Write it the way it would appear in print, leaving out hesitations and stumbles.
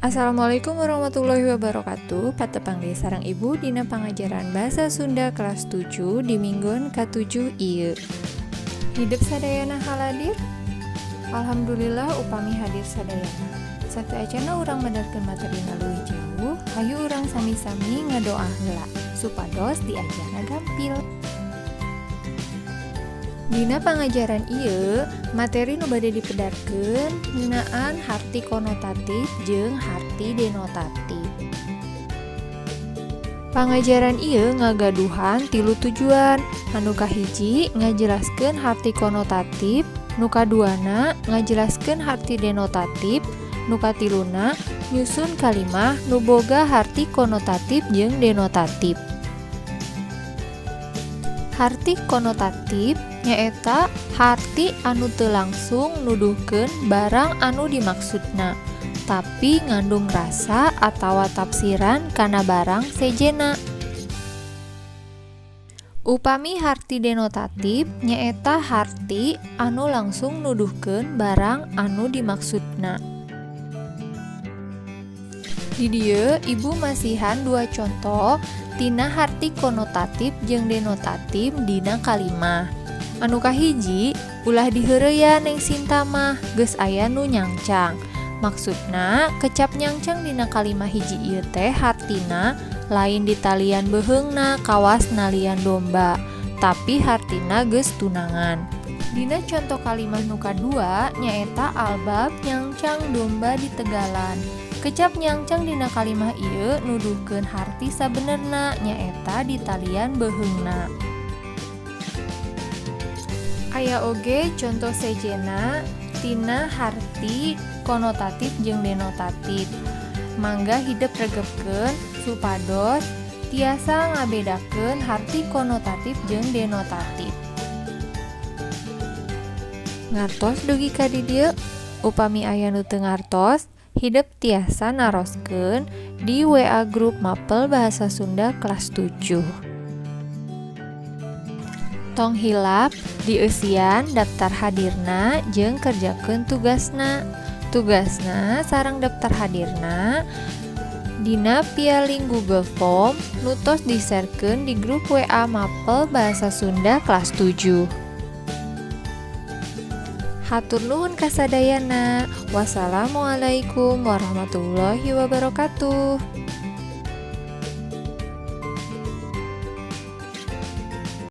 Assalamualaikum warahmatullahi wabarakatuh. Patepang deui sareng Ibu dina pangajaran Bahasa Sunda kelas 7 di minggon ka-7 ieu. Hidep sadayana haladir? Alhamdulillah upami hadir sadayana. Sateuacanna urang medarkeun materina leuwih jauh, hayu urang sami-sami ngadoa heula supados diajarna gampil. Dina pangajaran ieu, materi nu bade dipedarkeun ngeunaan harti konotatif jeung harti denotatif. Pangajaran ieu ngagaduhan tilu tujuan. Anu kahiji, ngajelaskeun harti konotatif, nu kaduana ngajelaskeun harti denotatif, nu katiluna nyusun kalimah nu boga harti konotatif jeung denotatif. Harti konotatif nyaeta harti anu teu langsung nuduhkeun barang anu dimaksudna, tapi ngandung rasa atawa tafsiran kana barang sejenna. Upami harti denotatif nyaeta harti anu langsung nuduhkeun barang anu dimaksudna. Di dieu Ibu masihan dua conto tina harti konotatif jeung denotatif dina kalimah. Anu kahiji, "Ulah diheureuyan Neng Sinta mah, geus aya nu nyangcang." Maksudna, kecap nyangcang dina kalimah hiji ieu teh hartina lain ditalian beuheungna kawas nalian domba, tapi hartina geus tunangan. Dina conto kalimah nu kadua nyaeta "Albab nyangcang domba di tegalan". Kecap nyangcang dina kalimah ieu nuduhkeun harti sabenerna, nyaeta ditalian beuheungna. Aya oge conto sejenna tina harti konotatif jeung denotatif. Mangga hidep regepkeun supados tiasa ngabedakeun harti konotatif jeung denotatif. Ngartos dugi ka di dieu? Upami aya nu teu ngartos, hidep tiasa naroskeun di WA grup Mapel Bahasa Sunda kelas 7. Tong hilap dieusian daftar hadirna jeung kerjakeun tugasna. Tugasna sareng daftar hadirna dina pialink Google Form nu tos di-sharekeun di grup WA Mapel Bahasa Sunda kelas 7. Hatur nuhun kasadayana. Wassalamualaikum warahmatullahi wabarakatuh.